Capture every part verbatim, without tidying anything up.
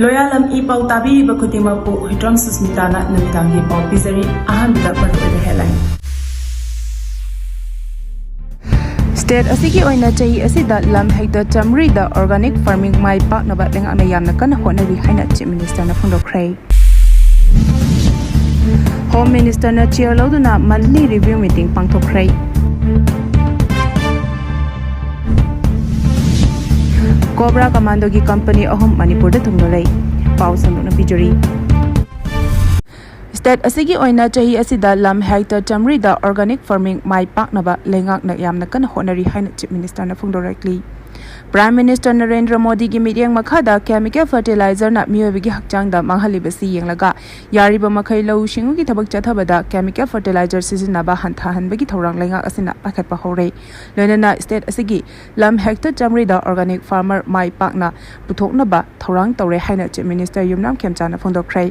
ꯂꯣꯌꯥꯂꯝ E ꯄꯥꯎ ꯇꯥꯕꯤꯔꯤꯕ ꯈꯨꯗꯤꯡꯃꯛꯄꯨ ꯍꯨꯏꯗ꯭ꯔꯣꯝ ꯁꯨꯁꯃꯤꯇꯥꯅ ꯅꯨꯃꯤꯗꯥꯡꯒꯤ ꯄꯥꯎ ꯄꯤꯖꯔꯤ꯫ ꯑꯍꯥꯟꯕꯗ ꯃꯔꯨꯑꯣꯏꯕ headline꯫ ꯁ꯭ꯇꯦꯠ ꯑꯁꯤꯒꯤ ꯑꯣꯏꯅ ꯆꯍꯤ ꯑꯁꯤꯗ ꯂꯝ ꯍꯦꯛꯇꯔ ꯆꯥꯃꯔꯤꯗ organic farming ꯃꯥꯏ ꯄꯥꯛꯅꯕ ꯂꯩꯉꯥꯛꯅ ꯌꯥꯝꯅ ꯀꯟꯅ ꯍꯣꯠꯅꯔꯤ ꯍꯥꯏꯅ Chief Minister ꯅ ꯐꯣꯡꯗꯣꯛꯈ꯭ꯔꯦ꯫ Home Minister ꯅ chair ꯂꯧꯗꯨꯅ monthly review meeting ꯄꯥꯡꯊꯣꯛꯈ꯭ꯔꯦ꯫ Cobra Commando ꯒꯤ company ꯑꯍꯨꯝ ꯃꯅꯤꯄꯨꯔꯗ ꯊꯨꯡꯂꯔꯦ꯫ ꯄꯥꯎ ꯁꯟꯗꯣꯛꯅ ꯄꯤꯖꯔꯤ꯫ ꯁ꯭ꯇꯦꯠ ꯑꯁꯤꯒꯤ ꯑꯣꯏꯅ ꯆꯍꯤ ꯑꯁꯤꯗ ꯂꯝ ꯍꯦꯛꯇꯔ ꯆꯥꯃꯔꯤꯗ organic farming ꯃꯥꯏ ꯄꯥꯛꯅꯕ ꯂꯩꯉꯥꯛꯅ ꯌꯥꯝꯅ ꯀꯟꯅ ꯍꯣꯠꯅꯔꯤ ꯍꯥꯏꯅ Chief Minister ꯅ ꯐꯣꯡꯗꯣꯔꯛꯂꯤ꯫ Prime Minister ꯅꯔꯦꯟꯗ꯭ꯔ ꯃꯣꯗꯤꯒꯤ ꯃꯤꯠꯌꯦꯡ ꯃꯈꯥꯗ chemical fertilizer ꯅ ꯃꯤꯑꯣꯏꯕꯒꯤ ꯍꯛꯆꯥꯡꯗ ꯃꯥꯡꯍꯜꯂꯤꯕꯁꯤ ꯌꯦꯡꯂꯒ, ꯌꯥꯔꯤꯕ ꯃꯈꯩ ꯂꯧꯎ ꯁꯤꯡꯎꯒꯤ ꯊꯕꯛ ꯆꯠꯊꯕꯗ chemical fertilizer ꯁꯤꯖꯤꯟꯅꯕ ꯍꯟꯊꯍꯟꯕꯒꯤ ꯊꯧꯔꯥꯡ ꯂꯩꯉꯥꯛ ꯑꯁꯤꯅ ꯄꯥꯏꯈꯠꯄ ꯍꯧꯔꯦ꯫ ꯂꯣꯏꯅꯅ ꯁ꯭ꯇꯦꯠ ꯑꯁꯤꯒꯤ ꯂꯝ ꯍꯦꯛꯇꯔ ꯆꯥꯃꯔꯤꯗ organic farmer ꯃꯥꯏ ꯄꯥꯛꯅ ꯄꯨꯊꯣꯛꯅꯕ ꯊꯧꯔꯥꯡ ꯇꯧꯔꯦ ꯍꯥꯏꯅ Chief Minister Yumnam ꯈꯦꯝꯆꯥꯅ ꯐꯣꯡꯗꯣꯛꯈ꯭ꯔꯦ꯫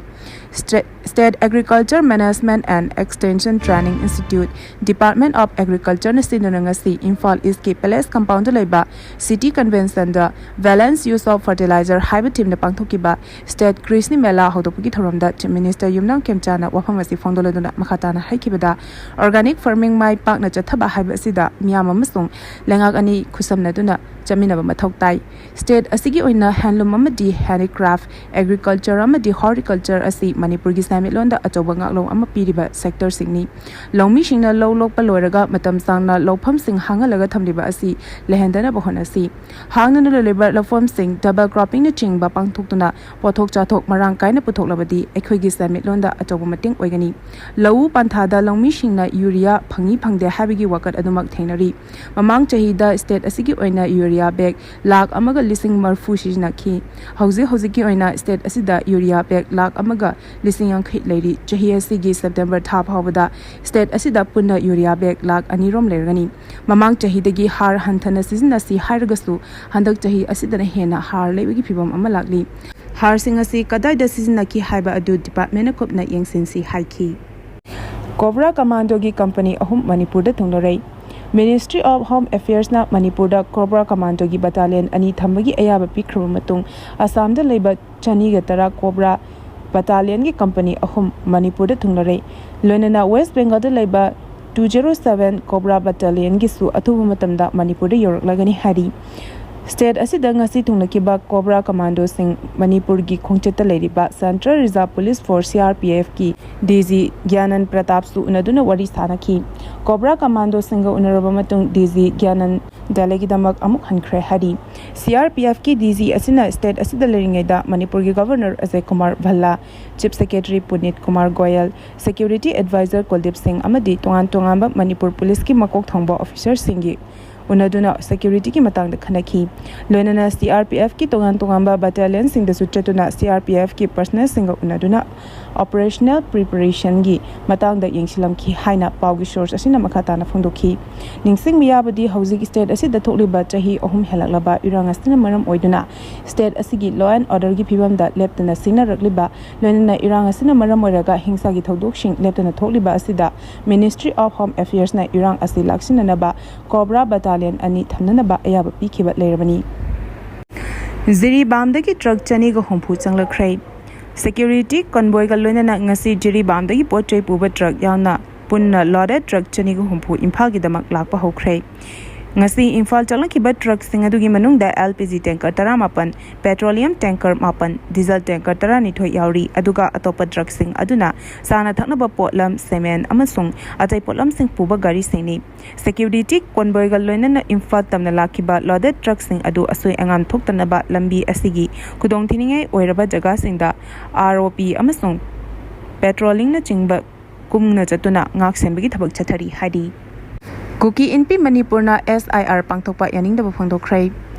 State, State Agriculture Management and Extension Training Institute, Department of Agriculture ꯅ ꯁꯤꯟꯗꯨꯅ ꯉꯁꯤ ꯏꯝꯐꯥꯜ ꯏꯁꯀꯤ Palace Compound ꯗ ꯂꯩꯕ City Convention the Balanced Use of Fertilizer ꯍꯥꯏꯕ theme ꯅ ꯄꯥꯡꯊꯣꯛꯈꯤꯕ State ꯀ꯭ꯔꯤꯁꯤ ꯃꯦꯂꯥ ꯍꯧꯗꯣꯛꯄꯒꯤ ꯊꯧꯔꯝꯗ Chief Minister ꯌꯨꯝꯅꯥꯝ ꯈꯦꯝꯆꯥꯅ ꯋꯥꯐꯝ ꯑꯁꯤ ꯐꯣꯡꯗꯣꯛꯂꯗꯨꯅ ꯃꯈꯥ ꯇꯥꯅ ꯍꯥꯏꯈꯤꯕꯗ, organic farming ꯃꯥꯏ ꯄꯥꯛꯅ ꯆꯠꯊꯕ ꯍꯥꯏꯕ ꯑꯁꯤꯗ ꯃꯤꯌꯥꯝ ꯑꯃꯁꯨꯡ ꯂꯩꯉꯥꯛ ꯑꯅꯤ ꯈꯨꯠꯁꯝꯅꯗꯨꯅ ꯆꯠꯃꯤꯟꯅꯕ ꯃꯊꯧ ꯇꯥꯏ꯫ ꯁ꯭ꯇꯦꯠ ꯑꯁꯤꯒꯤ ꯑꯣꯏꯅ handloom ꯑꯃꯗꯤ handicraft, agriculture ꯑꯃꯗꯤ horticulture ꯑꯁꯤ ꯃꯅꯤꯄꯨꯔꯒꯤ ꯁꯦꯟꯃꯤꯠꯂꯣꯟꯗ ꯑꯆꯧꯕ ꯉꯥꯛꯂꯧ ꯑꯃ ꯄꯤꯔꯤꯕ sector ꯁꯤꯡꯅꯤ꯫ ꯂꯧꯃꯤꯁꯤꯡꯅ ꯂꯧ ꯂꯣꯛꯄ ꯂꯣꯏꯔꯒ ꯃꯇꯝ ꯁꯥꯡꯅ ꯂꯧꯐꯝꯁꯤꯡ ꯍꯥꯡꯍꯜꯂꯒ ꯊꯝꯂꯤꯕ ꯑꯁꯤ ꯂꯩꯍꯟꯗꯅꯕ ꯍꯣꯠꯅꯁꯤ꯫ ꯍꯥꯡꯗꯨꯅ ꯂꯩꯔꯤꯕ ꯂꯧꯐꯝꯁꯤꯡ double cropping ꯅꯆꯤꯡꯕ ꯄꯥꯡꯊꯣꯛꯇꯨꯅ ꯄꯣꯠꯊꯣꯛ ꯆꯥꯊꯣꯛ ꯃꯔꯥꯡ ꯀꯥꯏꯅ ꯄꯨꯊꯣꯛꯂꯕꯗꯤ ꯑꯩꯈꯣꯏꯒꯤ ꯁꯦꯟꯃꯤꯠꯂꯣꯟꯗ ꯑꯆꯧꯕ ꯃꯇꯦꯡ ꯑꯣꯏꯒꯅꯤ꯫ ꯂꯧꯎ ꯄꯟꯊꯥꯗ ꯂꯧꯃꯤꯁꯤꯡꯅ ꯌꯨꯔꯤꯌꯥ ꯐꯪꯏ ꯐꯪꯗꯦ ꯍꯥꯏꯕꯒꯤ ꯋꯥꯀꯠ ꯑꯗꯨꯃꯛ ꯊꯦꯡꯅꯔꯤ꯫ ꯃꯃꯥꯡ ꯆꯍꯤꯗ ꯁ꯭ꯇꯦꯠ ꯑꯁꯤꯒꯤ ꯑꯣꯏꯅ ꯌꯨꯔꯤꯌꯥ bag ꯂꯥꯈ ꯑꯃꯒ ꯂꯤꯁꯤꯡ ꯃꯔꯤꯐꯨ ꯁꯤꯖꯤꯟꯅꯈꯤ꯫ ꯍꯧꯖꯤꯛ ꯍꯧꯖꯤꯛꯀꯤ ꯑꯣꯏꯅ ꯁ꯭ꯇꯦꯠ ꯑꯁꯤꯗ ꯌꯨꯔꯤꯌꯥ bag ꯂꯥꯈ ꯑꯃꯒ ꯂꯤꯁꯤꯡ ꯌꯥꯡꯈꯩ ꯂꯩꯔꯤ꯫ ꯆꯍꯤ ꯑꯁꯤꯒꯤ September ꯊꯥ ꯐꯥꯎꯕꯗ ꯁ꯭ꯇꯦꯠ ꯑꯁꯤꯗ ꯄꯨꯟꯅ ꯌꯨꯔꯤꯌꯥ bag ꯂꯥꯈ ꯑꯅꯤ ꯔꯣꯝ ꯂꯩꯔꯒꯅꯤ꯫ ꯃꯃꯥꯡ ꯆꯍꯤꯗꯒꯤ ꯍꯥꯔ ꯍꯟꯊꯅ ꯁꯤꯖꯤꯟꯅꯁꯤ ꯍꯥꯏꯔꯒꯁꯨ, ꯍꯟꯗꯛ ꯆꯍꯤ ꯑꯁꯤꯗꯅ ꯍꯦꯟꯅ ꯍꯥꯔ ꯂꯩꯕꯒꯤ ꯐꯤꯚꯝ ꯑꯃ ꯂꯥꯛꯂꯤ꯫ ꯍꯥꯔꯁꯤꯡ ꯑꯁꯤ ꯀꯗꯥꯏꯗ ꯁꯤꯖꯤꯟꯅꯈꯤ ꯍꯥꯏꯕ ꯑꯗꯨ department ꯅ ꯀꯨꯞꯅ ꯌꯦꯡꯁꯤꯟꯁꯤ ꯍꯥꯏꯈꯤ꯫ Cobra Commando ꯒꯤ company ꯑꯍꯨꯝ ꯃꯅꯤꯄꯨꯔꯗ ꯊꯨꯡꯂꯔꯦ꯫ Ministry of Home Affairsꯅ ꯃꯅꯤꯄꯨꯔꯗ ꯀꯣꯕ꯭ꯔꯥ ꯀꯃꯥꯟꯗꯣꯒꯤ ꯕꯠꯇꯥꯂꯤꯌꯟ ꯑꯅꯤ ꯊꯝꯕꯒꯤ ꯑꯌꯥꯕ ꯄꯤꯈ꯭ꯔꯕ ꯃꯇꯨꯡ, ꯑꯁꯥꯝꯗ ꯂꯩꯕ ꯆꯅꯤꯒ ꯇꯔꯥ ꯀꯣꯕ꯭ꯔꯥ ꯕꯠꯇꯥꯂꯤꯌꯟꯒꯤ ꯀꯝꯄꯅꯤ ꯑꯍꯨꯝ ꯃꯅꯤꯄꯨꯔꯗ ꯊꯨꯡꯂꯔꯦ꯫ ꯂꯣꯏꯅꯅ ꯋꯦꯁ ꯕꯦꯡꯒꯜꯗ ꯂꯩꯕ two zero seven ꯀꯣꯕ꯭ꯔꯥ ꯕꯠꯇꯥꯂꯤꯌꯟꯒꯤꯁꯨ ꯑꯊꯨꯕ ꯃꯇꯝꯗ ꯃꯅꯤꯄꯨꯔꯗ ꯌꯧꯔꯛꯂꯒꯅꯤ ꯍꯥꯏꯔꯤ꯫ ꯁ꯭ꯇꯦꯠ ꯑꯁꯤꯗ ꯉꯁꯤ ꯊꯨꯡꯂꯈꯤꯕ ꯀꯣꯕ꯭ꯔꯥ ꯀꯃꯥꯟꯗꯣꯁꯤꯡ ꯃꯅꯤꯄꯨꯔꯒꯤ ꯈꯣꯡꯆꯠꯇ ꯂꯩꯔꯤꯕ Central Reserve Police Force, CRPFꯀꯤ DG ꯒ꯭ꯌꯥꯅꯟ ꯄ꯭ꯔꯇꯥꯞꯁꯨ ꯎꯅꯗꯨꯅ ꯋꯥꯔꯤ ꯁꯥꯅꯈꯤ꯫ ꯀꯣꯕ꯭ꯔꯥ ꯀꯃꯥꯟꯗꯣꯁꯤꯡꯒ ꯎꯅꯔꯕ ꯃꯇꯨꯡ DG ꯒ꯭ꯌꯥꯅꯟ ꯗꯦꯜꯂꯤꯒꯤꯗꯃꯛ ꯑꯃꯨꯛ ꯍꯟꯈ꯭ꯔꯦ ꯍꯥꯏꯔꯤ꯫ CRPFꯀꯤ DG ꯑꯁꯤꯅ ꯁ꯭ꯇꯦꯠ ꯑꯁꯤꯗ ꯂꯩꯔꯤꯉꯩꯗ ꯃꯅꯤꯄꯨꯔꯒꯤ governor Ajay Kumar Bhalla, Chief Secretary Punit Kumar Goel, Security Advisor Kuldeep Singh ꯑꯃꯗꯤ ꯇꯣꯉꯥꯟ ꯇꯣꯉꯥꯟꯕ ꯃꯅꯤꯄꯨꯔ ꯄꯨꯂꯤꯁꯀꯤ ꯃꯀꯣꯛ ꯊꯣꯡꯕ ꯑꯣꯐꯤꯁꯔꯁꯤꯡꯒꯤ ꯎꯅꯗꯨꯅ ꯁꯦꯀ꯭ꯌꯨꯔꯤꯇꯤꯒꯤ ꯃꯇꯥꯡꯗ ꯈꯟꯅꯈꯤ꯫ ꯂꯣꯏꯅꯅ CRPFꯀꯤ ꯇꯣꯉꯥꯟ ꯇꯣꯉꯥꯟꯕ ꯕꯠꯇꯥꯂꯤꯌꯟꯁꯤꯡꯗꯁꯨ ꯆꯠꯇꯨꯅ CRPFꯀꯤ ꯄꯔꯁꯅꯦꯜꯁꯤꯡꯒ ꯎꯅꯗꯨꯅ ꯑꯣꯄꯔꯦꯁꯅꯦꯜ ꯄ꯭ꯔꯤꯄꯦꯔꯦꯁꯟꯒꯤ ꯃꯇꯥꯡꯗ ꯌꯦꯡꯁꯤꯜꯂꯝꯈꯤ ꯍꯥꯏꯅ ꯄꯥꯎꯒꯤ ꯁꯣꯔꯁ ꯑꯁꯤꯅ ꯃꯈꯥ ꯇꯥꯅ ꯐꯣꯡꯗꯣꯛꯈꯤ꯫ ꯅꯤꯡꯁꯤꯡꯕ ꯌꯥꯕꯗꯤ, ꯍꯧꯖꯤꯛ ꯁ꯭ꯇꯦꯠ ꯑꯁꯤꯗ ꯊꯣꯛꯂꯤꯕ ꯆꯍꯤ ꯑꯍꯨꯝ ꯍꯦꯜꯂꯛꯂꯕ ꯏꯔꯥꯡ ꯑꯁꯤꯅ ꯃꯔꯝ ꯑꯣꯏꯗꯨꯅ ꯁ꯭ꯇꯦꯠ ꯑꯁꯤꯒꯤ law and orderꯒꯤ ꯐꯤꯕꯝꯗ ꯂꯦꯞꯇꯅ ꯁꯤꯡꯅꯔꯛꯂꯤꯕ, ꯂꯣꯏꯅꯅ ꯏꯔꯥꯡ ꯑꯁꯤꯅ ꯃꯔꯝ ꯑꯣꯏꯔꯒ ꯍꯤꯡꯁꯥꯒꯤ ꯊꯧꯗꯣꯛꯁꯤꯡ ꯂꯦꯞꯇꯅ ꯊꯣꯛꯂꯤꯕ ꯑꯁꯤꯗ Ministry of Home Affairsꯅ ꯏꯔꯥꯡ ꯑꯁꯤ ꯂꯥꯛꯁꯤꯟꯅꯅꯕ ꯀꯣꯕ꯭ꯔꯥ ꯕꯠꯇꯥꯂꯤꯌꯟ ꯑꯅꯤ ꯊꯝꯅꯅꯕ ꯑꯌꯥꯕ ꯄꯤꯈꯤꯕ ꯂꯩꯔꯕꯅꯤ꯫ ꯖꯤꯔꯤꯕꯥꯝꯗꯒꯤ ꯇ꯭ꯔꯛ ꯆꯅꯤꯒ ꯍꯨꯝꯐꯨ ꯆꯪꯂꯛꯈ꯭ꯔꯦ꯫ ꯁꯦꯀ꯭ꯌꯨꯔꯤꯇꯤ ꯀꯣꯟꯕꯣꯏꯒ ꯂꯣꯏꯅꯅ ꯉꯁꯤ ꯖꯤꯔꯤꯕꯥꯝꯗꯒꯤ ꯄꯣꯠ ꯆꯩ ꯄꯨꯕ ꯇ꯭ꯔꯛ ꯌꯥꯎꯅ ꯄꯨꯟꯅ loaded ꯇ꯭ꯔꯛ ꯆꯅꯤꯒ ꯍꯨꯝꯐꯨ ꯏꯝꯐꯥꯜꯒꯤꯗꯃꯛ ꯂꯥꯛꯄ ꯍꯧꯈ꯭ꯔꯦ꯫ ꯉꯁꯤ ꯏꯝꯐꯥꯜ ꯆꯪꯂꯛꯈꯤꯕ ꯇ꯭ꯔꯛꯁꯤꯡ ꯑꯗꯨꯒꯤ ꯃꯅꯨꯡꯗ LPG tanker ꯇꯔꯥꯃꯥꯄꯟ, petroleum tanker ꯃꯥꯄꯟ, diesel tanker ꯇꯔꯥꯅꯤꯊꯣꯏ ꯌꯥꯎꯔꯤ꯫ ꯑꯗꯨꯒ ꯑꯇꯣꯞꯄ ꯇ꯭ꯔꯛꯁꯤꯡ ꯑꯗꯨꯅ ꯆꯥꯅ ꯊꯛꯅꯕ ꯄꯣꯠꯂꯝ, ꯁꯤꯃꯦꯟ ꯑꯃꯁꯨꯡ ꯑꯇꯩ ꯄꯣꯠꯂꯝꯁꯤꯡ ꯄꯨꯕ ꯒꯥꯔꯤꯁꯤꯡꯅꯤ꯫ ꯁꯦꯀ꯭ꯌꯨꯔꯤꯇꯤ ꯀꯣꯟꯕꯣꯏꯒ ꯂꯣꯏꯅꯅ ꯏꯝꯐꯥꯜ ꯇꯝꯅ ꯂꯥꯛꯈꯤꯕ loaded ꯇ꯭ꯔꯛꯁꯤꯡ ꯑꯗꯨ ꯑꯁꯣꯏ ꯑꯉꯥꯝ ꯊꯣꯛꯇꯅꯕ ꯂꯝꯕꯤ ꯑꯁꯤꯒꯤ ꯈꯨꯗꯣꯡꯊꯤꯅꯤꯡꯉꯥꯏ ꯑꯣꯏꯔꯕ ꯖꯒꯥꯁꯤꯡꯗ ROP ꯑꯃꯁꯨꯡ patrollingꯅꯆꯤꯡꯕ ꯀꯨꯡꯅ ꯆꯠꯇꯨꯅ ꯉꯥꯛ ꯁꯦꯟꯕꯒꯤ ꯊꯕꯛ ꯆꯠꯊꯔꯤ ꯍꯥꯏꯔꯤ꯫ ꯀꯨꯀꯤ ꯏꯟꯄꯤ ꯃꯅꯤꯄꯨꯔꯅ SIR ꯄꯥꯡꯊꯣꯛꯄ ꯌꯥꯅꯤꯡꯗꯕ ꯐꯣꯡꯗꯣꯛꯈ꯭ꯔꯦ꯫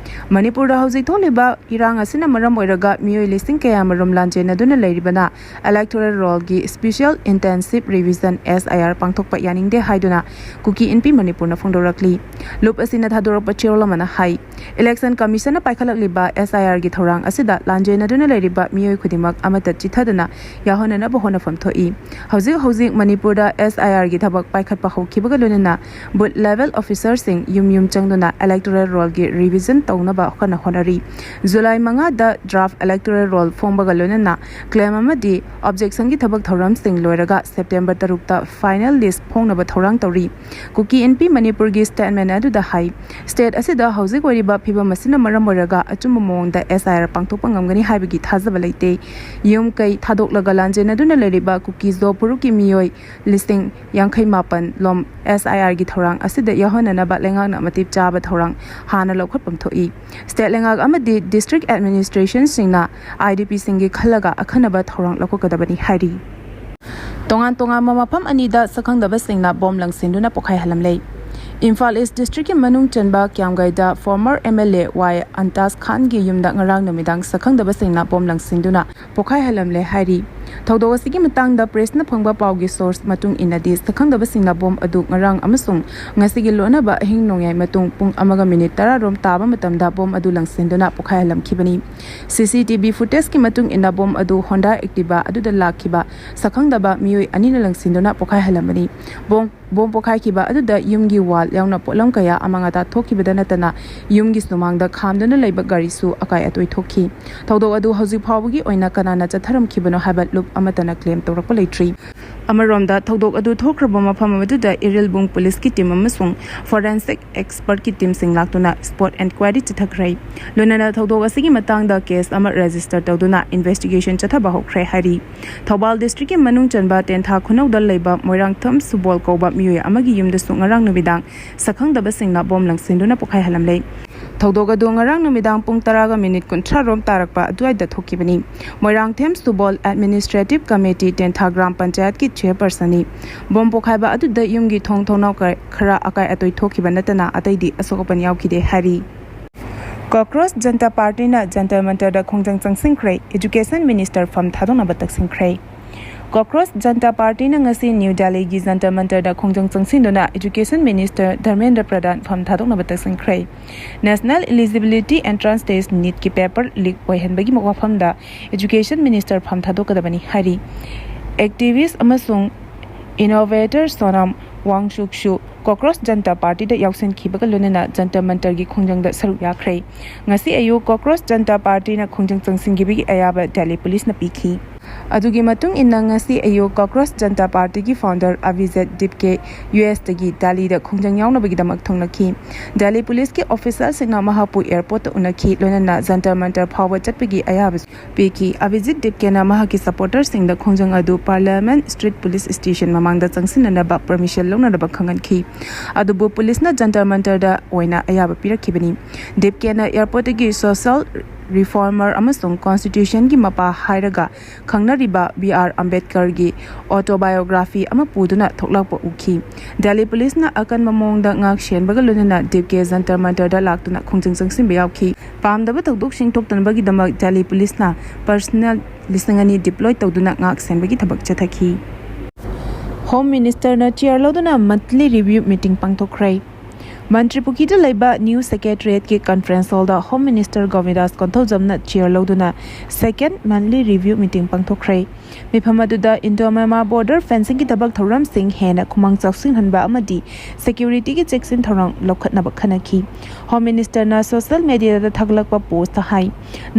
ꯃꯅꯤꯄꯨꯔꯗ ꯍꯧꯖꯤꯛ ꯊꯣꯛꯂꯤꯕ ꯏꯔꯥꯡ ꯑꯁꯤꯅ ꯃꯔꯝ ꯑꯣꯏꯔꯒ ꯃꯤꯑꯣꯏ ꯂꯤꯁꯤꯡ ꯀꯌꯥ ꯃꯔꯨꯝ ꯂꯥꯟꯖꯦꯟꯅꯗꯨꯅ ꯂꯩꯔꯤꯕꯅ Electoral Rollꯒꯤ Special Intensive Revision, S I R, ꯄꯥꯡꯊꯣꯛꯄ ꯌꯥꯅꯤꯡꯗꯦ ꯍꯥꯏꯗꯨꯅ ꯀꯨꯀꯤ ꯏꯟꯄꯤ ꯃꯅꯤꯄꯨꯔꯅ ꯐꯣꯡꯗꯣꯔꯛꯂꯤ꯫ ꯂꯨꯞ ꯑꯁꯤꯅ ꯊꯥꯗꯣꯔꯛꯄ ꯆꯦꯔꯣꯜ ꯑꯃꯅ ꯍꯥꯏ, Election Commissionꯅ ꯄꯥꯏꯈꯠꯂꯛꯂꯤꯕ S I Rꯒꯤ ꯊꯧꯔꯥꯡ ꯑꯁꯤꯗ ꯂꯥꯟꯖꯦꯟꯅꯗꯨꯅ ꯂꯩꯔꯤꯕ ꯃꯤꯑꯣꯏ ꯈꯨꯗꯤꯡꯃꯛ ꯑꯃꯠꯇ ꯆꯤꯠꯊꯗꯅ ꯌꯥꯎꯍꯟꯅꯅꯕ ꯍꯣꯠꯅꯐꯝ ꯊꯣꯛꯏ꯫ ꯍꯧꯖꯤꯛ ꯍꯧꯖꯤꯛ ꯃꯅꯤꯄꯨꯔꯗ S I Rꯒꯤ ꯊꯕꯛ ꯄꯥꯏꯈꯠꯄ ꯍꯧꯈꯤꯕꯒ ꯂꯣꯏꯅꯅ Booth Level Officerꯁꯤꯡ ꯌꯨꯝ ꯌꯨꯝ ꯆꯪꯗꯨꯅ Electoral Rollꯒꯤ Revision ꯇꯧꯅꯕ ꯀꯟꯅ ꯍꯣꯠꯅꯔꯤ꯫ ꯖꯨꯂꯥꯏ ꯃꯉꯥꯗ Draft Electoral Roll ꯐꯣꯡꯕꯒ ꯂꯣꯏꯅꯅ Claim ꯑꯃꯗꯤ Objectionꯒꯤ ꯊꯕꯛ ꯊꯧꯔꯝꯁꯤꯡ ꯂꯣꯏꯔꯒ ꯁꯦꯞꯇꯦꯝꯕꯔ ꯇꯔꯨꯛꯇ Final List ꯐꯣꯡꯅꯕ ꯊꯧꯔꯥꯡ ꯇꯧꯔꯤ꯫ ꯀꯨꯀꯤ ꯏꯟꯄꯤ ꯃꯅꯤꯄꯨꯔꯒꯤ statement ꯑꯗꯨꯗ ꯍꯥꯏ, State ꯑꯁꯤꯗ ꯍꯧꯖꯤꯛ ꯑꯣꯏꯔꯤꯕ ꯐꯤꯕꯝ ꯑꯁꯤꯅ ꯃꯔꯝ ꯑꯣꯏꯔꯒ ꯑꯆꯨꯝꯕ ꯃꯑꯣꯡꯗ S I R ꯄꯥꯡꯊꯣꯛꯄ ꯉꯝꯒꯅꯤ ꯍꯥꯏꯕꯒꯤ ꯊꯥꯖꯕ ꯂꯩꯇꯦ꯫ ꯌꯨꯝ ꯀꯩ ꯊꯥꯗꯣꯛꯂꯒ ꯂꯥꯟꯖꯦꯟꯅꯗꯨꯅ ꯂꯩꯔꯤꯕ ꯀꯨꯀꯤ ꯖꯣ ꯐꯨꯔꯨꯞꯀꯤ ꯃꯤꯑꯣꯏ ꯂꯤꯁꯤꯡ ꯌꯥꯡꯈꯩ ꯃꯥꯄꯟ ꯂꯣꯝ S I Rꯒꯤ ꯊꯧꯔꯥꯡ ꯑꯁꯤꯗ ꯌꯥꯎꯍꯟꯅꯅꯕ ꯂꯩꯉꯥꯛꯅ ꯃꯇꯤꯛ ꯆꯥꯕ ꯊꯧꯔꯥꯡ ꯍꯥꯟꯅ ꯂꯧꯈꯠꯐꯝ ꯊꯣꯛꯏ꯫ State ꯂꯩꯉꯥꯛ ꯑꯃꯗꯤ District Administrationꯁꯤꯡꯅ I D Pꯁꯤꯡꯒꯤ ꯈꯜꯂꯒ ꯑꯈꯟꯅꯕ ꯊꯧꯔꯥꯡ ꯂꯧꯈꯠꯀꯗꯕꯅꯤ ꯍꯥꯏꯔꯤ꯫ ꯇꯣꯉꯥꯟ ꯇꯣꯉꯥꯟꯕ ꯃꯐꯝ ꯑꯅꯤꯗ ꯁꯛꯈꯪꯗꯕꯁꯤꯡꯅ ꯕꯣꯝ ꯂꯪꯁꯤꯟꯗꯨꯅ ꯄꯣꯈꯥꯏꯍꯜꯂꯝꯂꯦ꯫ ꯏꯝꯐꯥꯜ East Districtꯀꯤ ꯃꯅꯨꯡ ꯆꯟꯕ ꯀ꯭ꯌꯥꯝꯒꯩꯗ former M L A Y ꯑꯟꯇꯥꯖ ꯈꯥꯟꯒꯤ ꯌꯨꯝꯗ ꯉꯔꯥꯡ ꯅꯨꯃꯤꯗꯥꯡ ꯁꯛꯈꯪꯗꯕꯁꯤꯡꯅ ꯕꯣꯝ ꯂꯪꯁꯤꯟꯗꯨꯅ ꯄꯣꯈꯥꯏꯍꯜꯂꯝꯂꯦ ꯍꯥꯏꯔꯤ꯫ ꯊꯧꯗꯣꯛ ꯑꯁꯤꯒꯤ ꯃꯇꯥꯡꯗ pressꯅ ꯐꯪꯕ ꯄꯥꯎꯒꯤ source ꯃꯇꯨꯡ ꯏꯟꯅꯗꯤ, ꯁꯛꯈꯪꯗꯕꯁꯤꯡꯅ ꯕꯣꯝ ꯑꯗꯨ ꯉꯔꯥꯡ ꯑꯃꯁꯨꯡ ꯉꯁꯤꯒꯤ ꯂꯣꯟꯅꯕ ꯑꯍꯤꯡ ꯅꯣꯡꯌꯥꯏ ꯃꯇꯨꯡ ꯄꯨꯡ ꯑꯃꯒ ꯃꯤꯅꯤꯠ ꯇꯔꯥ ꯔꯣꯝ ꯇꯥꯕ ꯃꯇꯝꯗ ꯕꯣꯝ ꯑꯗꯨ ꯂꯪꯁꯤꯟꯗꯨꯅ ꯄꯣꯈꯥꯏꯍꯜꯂꯝꯈꯤꯕꯅꯤ꯫ C C T V footageꯀꯤ ꯃꯇꯨꯡ ꯏꯟꯅ, ꯕꯣꯝ ꯑꯗꯨ Honda Activa ꯑꯗꯨꯗ ꯂꯥꯛꯈꯤꯕ ꯁꯛꯈꯪꯗꯕ ꯃꯤꯑꯣꯏ ꯑꯅꯤꯅ ꯂꯪꯁꯤꯟꯗꯨꯅ ꯄꯣꯈꯥꯏꯍꯜꯂꯝꯕꯅꯤ꯫ ꯕꯣꯝ, ꯕꯣꯝ ꯄꯣꯈꯥꯏꯈꯤꯕ ꯑꯗꯨꯗ ꯌꯨꯝꯒꯤ wall ꯌꯥꯎꯅ ꯄꯣꯠꯂꯝ ꯀꯌꯥ ꯑꯃꯥꯡ ꯑꯇꯥ ꯊꯣꯛꯈꯤꯕꯗ ꯅꯠꯇꯅ, ꯌꯨꯝꯒꯤ ꯁꯨꯃꯥꯡꯗ ꯈꯥꯝꯗꯨꯅ ꯂꯩꯕ ꯒꯥꯔꯤꯁꯨ ꯑꯀꯥꯏ ꯑꯇꯣꯏ ꯊꯣꯛꯈꯤ꯫ ꯊꯧꯗꯣꯛ ꯑꯗꯨ ꯍꯧꯖꯤꯛ ꯐꯥꯎꯕꯒꯤ ꯑꯣꯏꯅ ꯀꯅꯥꯅ ꯆꯠꯊꯔꯝꯈꯤꯕꯅꯣ ꯍꯥꯏꯕ ꯂꯨꯞ ꯑꯃꯠꯇꯅ claim ꯇꯧꯔꯛꯄ ꯂꯩꯇ꯭ꯔꯤ꯫ ꯑꯃꯔꯣꯝꯗ, ꯊꯧꯗꯣꯛ ꯑꯗꯨ ꯊꯣꯛꯈ꯭ꯔꯕ ꯃꯐꯝ ꯑꯗꯨꯗ ꯏꯔꯤꯜꯕꯨꯡ policeꯀꯤ team ꯑꯃꯁꯨꯡ forensic expertꯀꯤ teamꯁꯤꯡ ꯂꯥꯛꯇꯨꯅ spot enquiry ꯆꯠꯊꯈ꯭ꯔꯦ꯫ ꯂꯣꯏꯅꯅ ꯊꯧꯗꯣꯛ ꯑꯁꯤꯒꯤ ꯃꯇꯥꯡꯗ case ꯑꯃ register ꯇꯧꯗꯨꯅ investigation ꯆꯠꯊꯕ ꯍꯧꯈ꯭ꯔꯦ ꯍꯥꯏꯔꯤ꯫ ꯊꯧꯕꯥꯜ districtꯀꯤ ꯃꯅꯨꯡ ꯆꯟꯕ ꯇꯦꯟꯊꯥ ꯈꯨꯅꯧꯗ ꯂꯩꯕ ꯃꯣꯏꯔꯥꯡꯊꯦꯝ ꯁꯨꯕꯣꯜ ꯀꯧꯕ ꯃꯤꯑꯣꯏ ꯑꯃꯒꯤ ꯌꯨꯝꯗꯁꯨ ꯉꯔꯥꯡ ꯅꯨꯃꯤꯗꯥꯡ ꯁꯛꯈꯪꯗꯕꯁꯤꯡꯅ ꯕꯣꯝ ꯂꯪꯁꯤꯟꯗꯨꯅ ꯄꯣꯈꯥꯏꯍꯜꯂꯝꯂꯦ꯫ ꯊꯧꯗꯣꯛ ꯑꯗꯨ ꯉꯔꯥꯡ ꯅꯨꯃꯤꯗꯥꯡ ꯄꯨꯡ ꯇꯔꯥꯒ ꯃꯤꯅꯤꯠ ꯀꯨꯟꯊ꯭ꯔꯥ ꯔꯣꯝ ꯇꯥꯔꯛꯄ ꯑꯗꯨꯋꯥꯏꯗ ꯊꯣꯛꯈꯤꯕꯅꯤ꯫ ꯃꯣꯏꯔꯥꯡꯊꯦꯝ ꯁꯨꯕꯣꯜ Administrative Committee ꯇꯦꯟꯊꯥ ꯒ꯭ꯔꯥꯝ ꯄꯟꯆꯥꯌꯠꯀꯤ chairpersonꯅꯤ꯫ ꯕꯣꯝ ꯄꯣꯈꯥꯏꯕ ꯑꯗꯨꯗ ꯌꯨꯝꯒꯤ ꯊꯣꯡ ꯊꯣꯡꯅꯥꯎ ꯀ-, ꯈꯔ ꯑꯀꯥꯏ ꯑꯇꯣꯏ ꯊꯣꯛꯈꯤꯕ ꯅꯠꯇꯅ ꯑꯇꯩꯗꯤ ꯑꯁꯣꯛ ꯑꯄꯟ ꯌꯥꯎꯈꯤꯗꯦ ꯍꯥꯏꯔꯤ꯫ ꯀꯣꯀ꯭ꯔꯣꯁ ꯖꯟꯇꯥ ꯄꯥꯔꯇꯤꯅ ꯖꯟꯇꯔ ꯃꯟꯇꯔꯗ ꯈꯣꯡꯖꯪ ꯆꯪꯁꯤꯟꯈ꯭ꯔꯦ꯫ ꯏꯗꯨꯀꯦꯁꯟ ꯃꯤꯅꯤꯁꯇꯔ ꯐꯝ ꯊꯥꯗꯣꯛꯅꯕ ꯇꯛꯁꯤꯟꯈ꯭ꯔꯦ꯫ ꯀꯣꯀ꯭ꯔꯣꯁ ꯖꯟꯇꯥ ꯄꯥꯔꯇꯤꯅ ꯉꯁꯤ ꯅ꯭ꯌꯨ ꯗꯦꯜꯂꯤꯒꯤ ꯖꯟꯇꯔ ꯃꯟꯇꯔꯗ ꯈꯣꯡꯖꯪ ꯆꯪꯁꯤꯟꯗꯨꯅ ꯏꯗꯨꯀꯦꯁꯟ ꯃꯤꯅꯤꯁꯇꯔ ꯙꯔꯃꯦꯟꯗ꯭ꯔ ꯄ꯭ꯔꯙꯥꯟ ꯐꯝ ꯊꯥꯗꯣꯛꯅꯕ ꯇꯛꯁꯤꯟꯈ꯭ꯔꯦ꯫ ꯅꯦꯁꯅꯦꯜ ꯏꯂꯤꯖꯤꯕꯤꯂꯤꯇꯤ ꯑꯦꯟꯇ꯭ꯔꯥꯟꯁ ꯇꯦꯁ, ꯅꯤꯠꯀꯤ ꯄꯦꯄꯔ ꯂꯤꯛ ꯑꯣꯏꯍꯟꯕꯒꯤ ꯋꯥꯐꯝꯗ ꯏꯗꯨꯀꯦꯁꯟ ꯃꯤꯅꯤꯁꯇꯔ ꯐꯝ ꯊꯥꯗꯣꯛꯀꯗꯕꯅꯤ ꯍꯥꯏꯔꯤ꯫ ꯑꯦꯛꯇꯤꯚꯤꯁ ꯑꯃꯁꯨꯡ ꯏꯅꯣꯚꯦꯇꯔ ꯁꯣꯅꯝ ꯋꯥꯡꯆꯨꯛꯁꯨ ꯀꯣꯀ꯭ꯔꯣꯁ ꯖꯟꯇꯥ ꯄꯥꯔꯇꯤꯗ ꯌꯥꯎꯁꯤꯟꯈꯤꯕꯒ ꯂꯣꯏꯅꯅ ꯖꯟꯇꯔ ꯃꯟꯇꯔꯒꯤ ꯈꯣꯡꯖꯪꯗ ꯁꯔꯨꯛ ꯌꯥꯈ꯭ꯔꯦ꯫ ꯉꯁꯤ ꯑꯌꯨꯛ ꯀꯣꯀ꯭ꯔꯣꯁ ꯖꯟꯇꯥ ꯄꯥꯔꯇꯤꯅ ꯈꯣꯡꯖꯪ ꯆꯪꯁꯤꯟꯈꯤꯕꯒꯤ ꯑꯌꯥꯕ ꯗꯦꯜꯂꯤ ꯄꯨꯂꯤꯁꯅ ꯄꯤꯈꯤ꯫ ꯑꯗꯨꯒꯤ ꯃꯇꯨꯡ ꯏꯟꯅ ꯉꯁꯤ ꯑꯌꯨꯛ ꯀꯣꯀ꯭ꯔꯣꯁ ꯖꯟꯇꯥ ꯄꯥꯔꯇꯤꯒꯤ ꯐꯥꯎꯟꯗꯔ ꯑꯚꯤꯖꯤꯠ ꯗꯤꯞꯀꯦ ꯌꯨ ꯑꯦꯁꯇꯒꯤ ꯗꯦꯜꯂꯤꯗ ꯈꯣꯡꯖꯪ ꯌꯥꯎꯅꯕꯒꯤꯗꯃꯛ ꯊꯨꯡꯂꯈꯤ꯫ ꯗꯦꯜꯂꯤ ꯄꯨꯂꯤꯁꯀꯤ ꯑꯣꯐꯤꯁꯤꯌꯦꯜꯁꯤꯡꯅ ꯃꯍꯥꯛꯄꯨ ꯑꯦꯌꯔꯄꯣꯔꯠꯇ ꯎꯅꯈꯤ, ꯂꯣꯏꯅꯅ ꯖꯟꯇꯔ ꯃꯟꯇꯔ ꯐꯥꯎꯕ ꯆꯠꯄꯒꯤ ꯑꯌꯥꯕꯁꯨ ꯄꯤꯈꯤ꯫ ꯑꯚꯤꯖꯤꯠ ꯗꯤꯞꯀꯦꯅ ꯃꯍꯥꯛꯀꯤ ꯁꯄꯣꯔꯇꯔꯁꯤꯡꯗ ꯈꯣꯡꯖꯪ ꯑꯗꯨ ꯄꯥꯔꯂꯤꯌꯥꯃꯦꯟꯠ ꯁ꯭ꯇ꯭ꯔꯤꯠ ꯄꯨꯂꯤꯁ ꯁ꯭ꯇꯦꯁꯟ ꯃꯃꯥꯡꯗ ꯆꯪꯁꯤꯟꯅꯅꯕ ꯄꯔꯃꯤꯁꯟ ꯂꯧꯅꯅꯕ ꯈꯪꯍꯟꯈꯤ꯫ ꯑꯗꯨꯕꯨ ꯄꯨꯂꯤꯁꯅ ꯖꯟꯇꯔ ꯃꯟꯇꯔꯗ ꯑꯣꯏꯅ ꯑꯌꯥꯕ ꯄꯤꯔꯛꯈꯤꯕꯅꯤ꯫ ꯗꯤꯞꯀꯦꯅ ꯑꯦꯌꯔꯄꯣꯔꯠꯇꯒꯤ ꯁꯣꯁꯤꯌꯦꯜ ꯔꯤꯐꯣꯔꯃꯔ ꯑꯃꯁꯨꯡ ꯀꯣꯟꯁꯇꯤꯇ꯭ꯌꯨꯁꯟꯒꯤ ꯃꯄꯥ ꯍꯥꯏꯔꯒ ꯈꯪꯅꯔꯤꯕ ꯕꯤ ꯑꯥꯔ ꯑꯝꯕꯦꯗꯀꯔꯒꯤ ꯑꯣꯇꯣꯕꯥꯏꯑꯣꯒ꯭ꯔꯥꯐꯤ ꯑꯃ ꯄꯨꯗꯨꯅ ꯊꯣꯛꯂꯛꯄ ꯎꯈꯤ꯫ ꯗꯦꯜꯂꯤ ꯄꯨꯂꯤꯁꯅ ꯑꯀꯟꯕ ꯃꯑꯣꯡꯗ ꯉꯥꯛ ꯁꯦꯟꯕꯒ ꯂꯣꯏꯅꯅ ꯗꯤꯞꯀꯦ ꯖꯟꯇꯔ ꯃꯟꯇꯔꯗ ꯂꯥꯛꯇꯨꯅ ꯈꯣꯡꯖꯪ ꯆꯪꯁꯤꯟꯕ ꯌꯥꯎꯈꯤ꯫ ꯄꯥꯝꯗꯕ ꯊꯧꯗꯣꯛꯁꯤꯡ ꯊꯣꯛꯇꯅꯕꯒꯤꯗꯃꯛ ꯗꯦꯜꯂꯤ ꯄꯨꯂꯤꯁꯅ ꯄꯔꯁꯅꯦꯜ ꯂꯤꯁꯤꯡ ꯑꯅꯤ ꯗꯤꯄ꯭ꯂꯣꯏ ꯇꯧꯗꯨꯅ ꯉꯥꯛ ꯁꯦꯟꯕꯒꯤ ꯊꯕꯛ ꯆꯠꯊꯈꯤ꯫ ꯍꯣꯝ ꯃꯤꯅꯤꯁꯇꯔꯅ ꯆꯤꯌꯔ ꯂꯧꯗꯨꯅ ꯃꯟꯊꯂꯤ ꯔꯤꯚ꯭ꯌꯨ ꯃꯤꯇꯤꯡ ꯄꯥꯡꯊꯣꯛꯈ꯭ꯔꯦ꯫ ꯃꯟꯇ꯭ꯔꯤ ꯄꯨꯈ꯭ꯔꯤꯗ ꯂꯩꯕ ꯅ꯭ꯌꯨ ꯁꯦꯀ꯭ꯔꯦꯇꯔꯤꯌꯦꯠꯀꯤ ꯀꯟꯐ꯭ꯔꯦꯟꯁ ꯍꯣꯜꯗ ꯍꯣꯝ ꯃꯤꯅꯤꯁꯇꯔ ꯒꯣꯕꯤꯟꯗꯥꯁ ꯀꯣꯟꯊꯧꯖꯝꯅ ꯆꯤꯌꯔ ꯂꯧꯗꯨꯅ ꯁꯦꯀꯦꯟꯗ ꯃꯟꯊꯂꯤ ꯔꯤꯚ꯭ꯌꯨ ꯃꯤꯇꯤꯡ ꯄꯥꯡꯊꯣꯛꯈ꯭ꯔꯦ꯫ ꯃꯤꯐꯝ ꯑꯗꯨꯗ ꯏꯟꯗꯣ ꯃ꯭ꯌꯥꯟꯃꯥꯔ ꯕꯣꯔꯗꯔ ꯐꯦꯟꯁꯤꯡꯒꯤ ꯊꯕꯛ ꯊꯧꯔꯝꯁꯤꯡ ꯍꯦꯟꯅ ꯈꯨꯃꯥꯡ ꯆꯥꯎꯁꯤꯟꯍꯟꯕ ꯑꯃꯗꯤ ꯁꯦꯀ꯭ꯌꯨꯔꯤꯇꯤꯒꯤ ꯆꯦꯛꯁꯤꯟ ꯊꯧꯔꯥꯡ ꯂꯧꯈꯠꯅꯕ ꯈꯟꯅꯈꯤ꯫ ꯍꯣꯝ ꯃꯤꯅꯤꯁꯇꯔꯅ ꯁꯣꯁꯤꯌꯦꯜ ꯃꯤꯗꯤꯌꯥꯗ ꯊꯥꯒꯠꯂꯛꯄ ꯄꯣꯁꯇ ꯍꯥꯏ,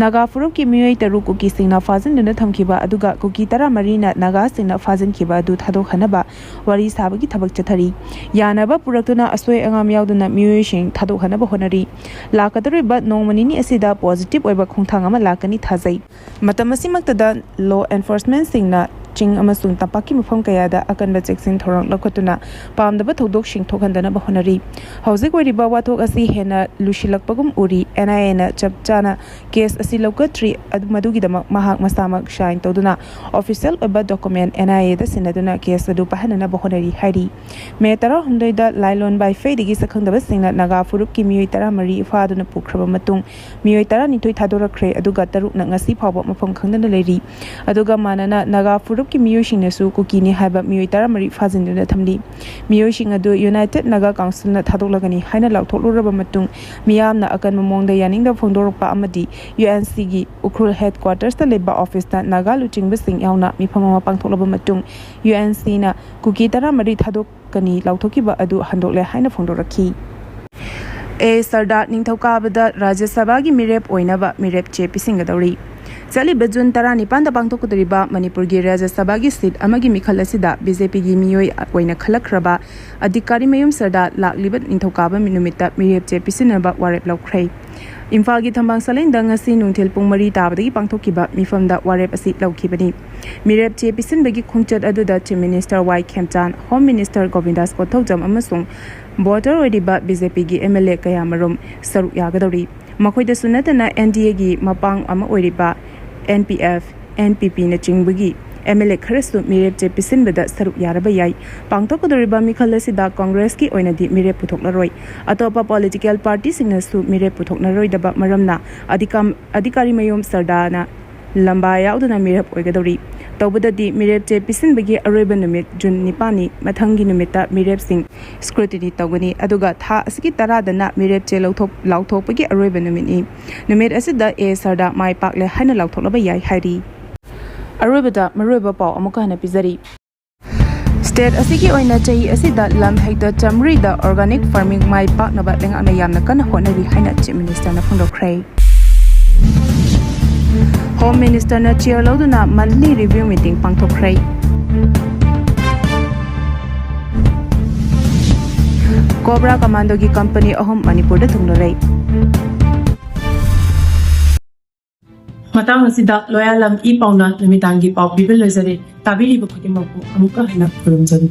ꯅꯥꯒꯥ ꯐꯨꯔꯨꯞꯀꯤ ꯃꯤꯑꯣꯏ ꯇꯔꯨꯛ ꯀꯨꯀꯤꯁꯤꯡꯅ ꯐꯥꯖꯤꯟꯗꯨꯅ ꯊꯝꯈꯤꯕ ꯑꯗꯨꯒ ꯀꯨꯀꯤ ꯇꯔꯥꯃꯔꯤꯅ ꯅꯥꯒꯥꯁꯤꯡꯅ ꯐꯥꯖꯤꯟꯈꯤꯕ ꯑꯗꯨ ꯊꯥꯗꯣꯛꯍꯟꯅꯕ ꯋꯥꯔꯤ ꯁꯥꯕꯒꯤ ꯊꯕꯛ ꯆꯠꯊꯔꯤ꯫ ꯌꯥꯅꯕ ꯄꯨꯔꯛꯇꯨꯅ ꯑꯁꯣꯏ ꯑꯉꯥꯝ ꯌꯥꯎꯗꯅ ꯃꯤꯑꯣꯏꯁꯤꯡ ꯊꯥꯗꯣꯛꯍꯟꯅꯕ ꯍꯣꯠꯅꯔꯤ꯫ ꯂꯥꯛꯀꯗꯧꯔꯤꯕ ꯅꯣꯡꯃ ꯅꯤꯅꯤ ꯑꯁꯤꯗ ꯄꯣꯖꯤꯇꯤꯚ ꯑꯣꯏꯕ ꯈꯣꯡꯊꯥꯡ ꯑꯃ ꯂꯥꯛꯀꯅꯤ ꯊꯥꯖꯩ꯫ ꯃꯇꯝ ꯑꯁꯤꯃꯛꯇꯗ ꯂꯣ ꯑꯦꯟꯐꯣꯔꯁꯃꯦꯟꯠꯁꯤꯡꯅ ꯆꯤꯡ ꯑꯃꯁꯨꯡ ꯇꯝꯄꯥꯛꯀꯤ ꯃꯐꯝ ꯀꯌꯥꯗ ꯑꯀꯟꯕ ꯆꯦꯛꯁꯤꯟ ꯊꯧꯔꯥꯡ ꯂꯧꯈꯠꯇꯨꯅ ꯄꯥꯝꯗꯕ ꯊꯧꯗꯣꯛꯁꯤꯡ ꯊꯣꯛꯍꯟꯗꯅꯕ ꯍꯣꯠꯅꯔꯤ꯫ ꯍꯧꯖꯤꯛ ꯑꯣꯏꯔꯤꯕ ꯋꯥꯊꯣꯛ ꯑꯁꯤ ꯍꯦꯟꯅ ꯂꯨꯁꯤꯜꯂꯛꯄꯒꯨꯝ ꯎꯔꯤ꯫ ꯑꯦꯟ ꯑꯥꯏ ꯑꯦꯅ ꯆꯞ ꯆꯥꯅ ꯀꯦꯁ ꯑꯁꯤ ꯂꯧꯈꯠꯇ꯭ꯔꯤ꯫ ꯑꯗꯨ, ꯃꯗꯨꯒꯤꯗꯃꯛ ꯃꯍꯥꯛ ꯃꯁꯥꯃꯛ ꯁꯥꯏꯟ ꯇꯧꯗꯨꯅ ꯑꯣꯐꯤꯁꯤꯌꯦꯜ ꯑꯣꯏꯕ ꯗꯣꯀꯨꯃꯦꯟ ꯑꯦꯟ ꯑꯥꯏ ꯑꯦꯗ ꯁꯤꯟꯅꯗꯨꯅ ꯀꯦꯁ ꯑꯗꯨ ꯄꯥꯏꯍꯟꯅꯅꯕ ꯍꯣꯠꯅꯔꯤ ꯍꯥꯏꯔꯤ꯫ ꯃꯦ ꯇꯔꯥꯍꯨꯝꯗꯣꯏꯗ ꯂꯥꯏꯂꯣꯟ ꯕꯥꯏꯐꯩꯗꯒꯤ ꯁꯛꯈꯪꯗꯕꯁꯤꯡꯅ ꯅꯥꯒꯥ ꯐꯨꯔꯨꯞꯀꯤ ꯃꯤꯑꯣꯏ ꯇꯔꯥꯃꯔꯤ ꯐꯥꯗꯨꯅ ꯄꯨꯈ꯭ꯔꯕ ꯃꯇꯨꯡ, ꯃꯤꯑꯣꯏ ꯇꯔꯥꯅꯤꯊꯣꯏ ꯊꯥꯗꯣꯔꯛꯈ꯭ꯔꯦ, ꯑꯗꯨꯒ ꯇꯔꯨꯛꯅ ꯉꯁꯤ ꯐꯥꯎꯕ ꯃꯐꯝ ꯈꯪꯗꯅ ꯂꯩꯔꯤ꯫ ꯑꯗꯨꯒ ꯃꯥꯟꯅꯅ ꯅꯥꯒꯥ ꯐꯨꯔꯨꯞꯀꯤ ꯃꯤꯑꯣꯏꯁꯤꯡꯅꯁꯨ ꯀꯨꯀꯤꯅꯤ ꯍꯥꯏꯕ ꯃꯤꯑꯣꯏ ꯇꯔꯥꯃꯔꯤ ꯐꯥꯖꯤꯟꯗꯨꯅ ꯊꯝꯂꯤ꯫ ꯃꯤꯑꯣꯏꯁꯤꯡ ꯑꯗꯨ ꯌꯨꯅꯥꯏꯇꯦꯗ ꯅꯥꯒꯥ ꯀꯥꯎꯟꯁꯤꯜꯅ ꯊꯥꯗꯣꯛꯂꯒꯅꯤ ꯍꯥꯏꯅ ꯂꯥꯎꯊꯣꯛꯂꯨꯔꯕ ꯃꯇꯨꯡ, ꯃꯤꯌꯥꯝꯅ ꯑꯀꯟꯕ ꯃꯑꯣꯡꯗ ꯌꯥꯅꯤꯡꯗꯕ ꯐꯣꯡꯗꯣꯔꯛꯄ ꯑꯃꯗꯤ ꯌꯨ ꯑꯦꯟ ꯁꯤꯒꯤ ꯎꯈ꯭ꯔꯨꯜ ꯍꯦꯗꯀ꯭ꯋꯥꯇꯔꯁꯇ ꯂꯩꯕ ꯑꯣꯐꯤꯁꯇ ꯅꯥꯒꯥ ꯂꯨꯆꯤꯡꯕꯁꯤꯡ ꯌꯥꯎꯅ ꯃꯤꯐꯝ ꯑꯃ ꯄꯥꯡꯊꯣꯛꯂꯕ ꯃꯇꯨꯡ, ꯌꯨ ꯑꯦꯟ ꯁꯤꯅ ꯀꯨꯀꯤ ꯇꯔꯥꯃꯔꯤ ꯊꯥꯗꯣꯛꯀꯅꯤ, ꯂꯥꯎꯊꯣꯛꯈꯤꯕ ꯑꯗꯨ ꯍꯟꯗꯣꯛꯂꯦ ꯍꯥꯏꯅ ꯐꯣꯡꯗꯣꯔꯛꯈꯤ꯫ ꯑꯦ ꯁꯔꯗꯥꯔ ꯅꯤꯡꯊꯧꯀꯥꯕꯗ ꯔꯥꯖ꯭ꯌ ꯁꯚꯥꯒꯤ ꯃꯤꯔꯦꯞ ꯑꯣꯏꯅꯕ ꯃꯤꯔꯦꯞ ꯆꯦ ꯄꯤꯁꯤꯟꯒꯗꯧꯔꯤ꯫ ꯆꯠꯂꯤꯕ ꯖꯨꯟ ꯇꯔꯥꯅꯤꯄꯥꯟꯗ ꯄꯥꯡꯊꯣꯛꯀꯗꯧꯔꯤꯕ ꯃꯅꯤꯄꯨꯔꯒꯤ ꯔꯥꯖ꯭ꯌ ꯁꯚꯥꯒꯤ ꯁꯤꯠ ꯑꯃꯒꯤ ꯃꯤꯈꯜ ꯑꯁꯤꯗ ꯕꯤ ꯖꯦ ꯄꯤꯒꯤ ꯃꯤꯑꯣꯏ ꯑꯣꯏꯅ ꯈꯜꯂꯛꯈ꯭ꯔꯕ ꯑꯙꯤꯀꯥꯔꯤ ꯃꯌꯨꯝ ꯁꯔꯗꯥꯔ ꯂꯥꯛꯂꯤꯕ ꯅꯤꯡꯊꯧꯀꯥꯕ ꯅꯨꯃꯤꯠꯇ ꯃꯤꯔꯦꯞ ꯆꯦ ꯄꯤꯁꯤꯟꯅꯕ ꯋꯥꯔꯦꯞ ꯂꯧꯈ꯭ꯔꯦ꯫ ꯏꯝꯐꯥꯜꯒꯤ ꯊꯝꯕꯥꯜ ꯁꯂꯦꯡꯗ ꯉꯁꯤ ꯅꯨꯡꯊꯤꯜ ꯄꯨꯡ ꯃꯔꯤ ꯇꯥꯕꯗꯒꯤ ꯄꯥꯡꯊꯣꯛꯈꯤꯕ ꯃꯤꯐꯝꯗ ꯋꯥꯔꯦꯞ ꯑꯁꯤ ꯂꯧꯈꯤꯕꯅꯤ꯫ ꯃꯤꯔꯦꯞ ꯆꯦ ꯄꯤꯁꯤꯟꯕꯒꯤ ꯈꯣꯡꯆꯠ ꯑꯗꯨꯗ ꯆꯤꯐ ꯃꯤꯅꯤꯁꯇꯔ ꯋꯥꯏ ꯈꯦꯝꯆꯥꯟ, ꯍꯣꯝ ꯃꯤꯅꯤꯁꯇꯔ ꯒꯣꯕꯤꯟꯗꯥꯁ ꯀꯣꯊꯧꯖꯝ ꯑꯃꯁꯨꯡ ꯚꯣꯇꯔ ꯑꯣꯏꯔꯤꯕ ꯕꯤ ꯖꯦ ꯄꯤꯒꯤ ꯑꯦꯝ ꯑꯦꯜ ꯑꯦ ꯀꯌꯥꯃꯔꯨꯝ ꯁꯔꯨꯛ ꯌꯥꯒꯗꯧꯔꯤ꯫ ꯃꯈꯣꯏꯗꯁꯨ ꯅꯠꯇꯅ ꯑꯦꯟ ꯗꯤ ꯑꯦꯒꯤ ꯃꯄꯥꯡ ꯑꯃ ꯑꯣꯏꯔꯤꯕ N P F, N P ꯄꯤꯅꯆꯤꯡꯕꯒꯤ ꯑꯦꯝ ꯑꯦꯜ ꯑꯦ ꯈꯔꯁꯨ ꯃꯤꯔꯦꯞ ꯆꯦ ꯄꯤꯁꯤꯟꯕꯗ ꯁꯔꯨꯛ ꯌꯥꯔꯕ ꯌꯥꯏ꯫ ꯄꯥꯡꯊꯣꯛꯀꯗꯧꯔꯤꯕ ꯃꯤꯈꯜ ꯑꯁꯤꯗ ꯀꯣꯡꯒ꯭ꯔꯦꯁꯀꯤ ꯑꯣꯏꯅꯗꯤ ꯃꯤꯔꯦꯞ ꯄꯨꯊꯣꯛꯂꯔꯣꯏ꯫ ꯑꯇꯣꯞꯄ ꯄꯣꯂꯤꯇꯤꯀꯦꯜ ꯄꯥꯔꯇꯤꯁꯤꯡꯅꯁꯨ ꯃꯤꯔꯦꯞ ꯄꯨꯊꯣꯛꯅꯔꯣꯏꯗꯕ ꯃꯔꯝꯅ ꯑꯙꯤꯀꯥꯝ-, ꯑꯙꯤꯀꯥꯔꯤ ꯃꯌꯨꯝ ꯁꯔꯗꯥꯔꯅ ꯂꯝꯕꯥ ꯌꯥꯎꯗꯅ ꯃꯤꯔꯦꯞ ꯑꯣꯏꯒꯗꯧꯔꯤ꯫ ꯇꯧꯕꯗꯗꯤ ꯃꯤꯔꯦꯞ ꯆꯦ ꯄꯤꯁꯤꯟꯕꯒꯤ ꯑꯔꯣꯏꯕ ꯅꯨꯃꯤꯠ ꯖꯨꯟ ꯅꯤꯄꯥꯟꯅꯤ꯫ ꯃꯊꯪꯒꯤ ꯅꯨꯃꯤꯠꯇ ꯃꯤꯔꯦꯞꯁꯤꯡ ꯁ꯭ꯀ꯭ꯔꯨꯇꯤꯅꯤ ꯇꯧꯒꯅꯤ, ꯑꯗꯨꯒ ꯊꯥ ꯑꯁꯤꯒꯤ ꯇꯔꯥꯗꯅ ꯃꯤꯔꯦꯞ ꯆꯦ ꯂꯧꯊꯣꯛ-, ꯂꯥꯎꯊꯣꯛꯄꯒꯤ ꯑꯔꯣꯏꯕ ꯅꯨꯃꯤꯠꯅꯤ꯫ ꯅꯨꯃꯤꯠ ꯑꯁꯤꯗ ꯑꯦ ꯁꯔꯗꯥꯔ ꯃꯥꯏ ꯄꯥꯛꯂꯦ ꯍꯥꯏꯅ ꯂꯥꯎꯊꯣꯛꯂꯕ ꯌꯥꯏ ꯍꯥꯏꯔꯤ꯫ ꯑꯔꯣꯏꯕꯗ ꯃꯔꯨꯑꯣꯏꯕ ꯄꯥꯎ ꯑꯃꯨꯛꯀ ꯍꯟꯅ ꯄꯤꯖꯔꯤ꯫ ꯁ꯭ꯇꯦꯠ ꯑꯁꯤꯒꯤ ꯑꯣꯏꯅ ꯆꯍꯤ ꯑꯁꯤꯗ ꯂꯝ ꯍꯦꯛꯇꯔ ꯆꯥꯃꯔꯤꯗ ꯑꯣꯔꯒꯥꯅꯤꯛ ꯐꯥꯔꯃꯤꯡ ꯃꯥꯏ ꯄꯥꯛꯅꯕ ꯂꯩꯉꯥꯛꯅ ꯌꯥꯝꯅ ꯀꯟꯅ ꯍꯣꯠꯅꯔꯤ ꯍꯥꯏꯅ ꯆꯤꯐ ꯃꯤꯅꯤꯁꯇꯔꯅ ꯐꯣꯡꯗꯣꯛꯈ꯭ꯔꯦ꯫ ꯍꯣꯝ ꯃꯤꯅꯤꯁꯇꯔꯅ ꯆꯤꯌꯔ ꯂꯧꯗꯨꯅ ꯃꯟꯂꯤ ꯔꯤꯚ꯭ꯌꯨ ꯃꯤꯇꯤꯡ ꯄꯥꯡꯊꯣꯛꯈ꯭ꯔꯦ꯫ ꯀꯣꯕ꯭ꯔꯥ ꯀꯃꯥꯟꯗꯣꯒꯤ ꯀꯝꯄꯅꯤ ꯑꯍꯨꯝ ꯃꯅꯤꯄꯨꯔꯗ ꯊꯨꯡꯂꯔꯦ꯫ ꯃꯇꯥꯡ ꯑꯁꯤꯗ ꯂꯣꯌꯥꯂꯝ ꯏ ꯄꯥꯎꯅ ꯅꯨꯃꯤꯗꯥꯡꯒꯤ ꯄꯥꯎ ꯄꯤꯕ ꯂꯣꯏꯖꯔꯦ꯫ ꯇꯥꯕꯤꯔꯤꯕ ꯈꯨꯗꯤꯡꯃꯛꯄꯨ ꯑꯃꯨꯛꯀ ꯍꯟꯅ ꯈꯨꯔꯨꯝꯖꯔꯤ꯫